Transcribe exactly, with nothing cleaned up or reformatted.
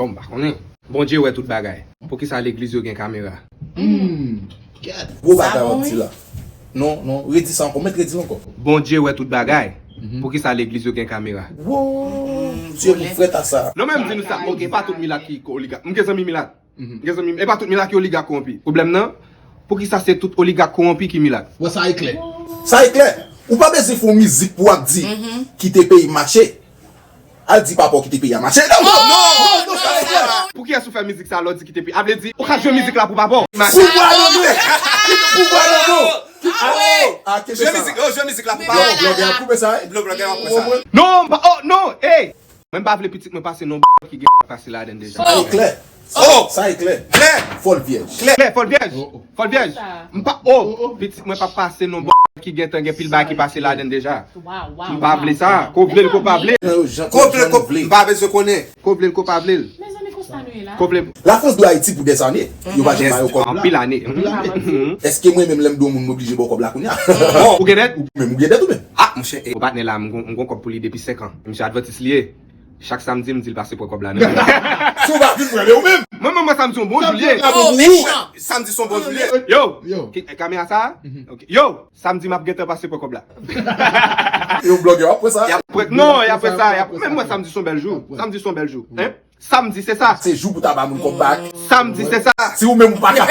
Bon, m pa konnen. Bondye wè tout bagay. Poukisa legliz yo gen kamera? Gwo bagay w ap di la. Non, non, redi sa ankò, mèt redi l ankò. Bondye wè tout bagay. Poukisa legliz yo gen kamera? Wo, Dye m frèt a sa. Non, men m di nou sa, ok, e pa tout milat ki oligak. M gen zanmi milat. M gen zanmi, e pa tout milat ki oligak kowonpi. Pwoblèm nan, poukisa se tout oligak kowonpi ki milat? Wè sa e klè. Sa e klè. Ou pa bezwen fè yon mizik pou w ap di kite peyi m mache. Al di papa w kite peyi a mache. Non, non, non, non, sa e klè. Pou kiyès ou fè mizik sa lè w di kite peyi? A vle di, ou ka jwe mizik la pou papa w. Pouvwa nan nou. Pouvwa nan nou. Ah, ah, kenbe Jwe sa. Mizik, oh, jwe mizik la pou Yo, papa w. Blòdè a koupe sa, eh. Blo blòdè a koupe sa. Non, m pa, oh, non, hey! Mwen m pa vle pitit mwen pase non ki gen pase ladan deja. Sa e klè. Oh! Sa e klè. Klè! Fòl vyèj. Klè! Klè, fòl vyèj. Fòl vyèj. M pa, oh, pitit mwen pa pase non ki gen tan gen pil bagay ki pase ladan deja. M pa vle sa. Ko vle l, ko pa vle l. Nan yo, jan Ko vle l, jan ko nou vle. M pa bezwen konnen. Ko vle l, ko pa vle l. Mezanmi, konsa nou ye la. Ko vle l. Lafrans dwe Ayiti pou dèzane. Yo pa janm ba yo kòb la. Anpil ane. Èske mwen menm lè m dwe yon moun m oblije ba w kòb la kounye a? Bon, Ou gen dèt? Menm ou gen dèt ou menm? Ah, monchè, e Ou patnè la, m gon m gon kòb pou li depi senk an. Misye advantis li ye. Chak samdi, m di l pase pran kòb la nan. Si w pa vin pran ou menm. Mwen, mwen, mwen, samdi yon bon jou li ye. Oh, mechan! Samdi son bon jou li ye. Yo! Yo. Ki- Kamera sa? Ok. Yo! Samdi, m ap gentan pase pran kòb la. Yo blògè w ap pran sa. Y ap Prè- Non, y ap fè sa. Y ap- Men mwen, samdi son bèl jou. Samdi son bèl jou. Hein? Samdi, se sa. Se jou pou ta ba moun kòb back. Samdi, se sa. Si ou menm ou pa ka.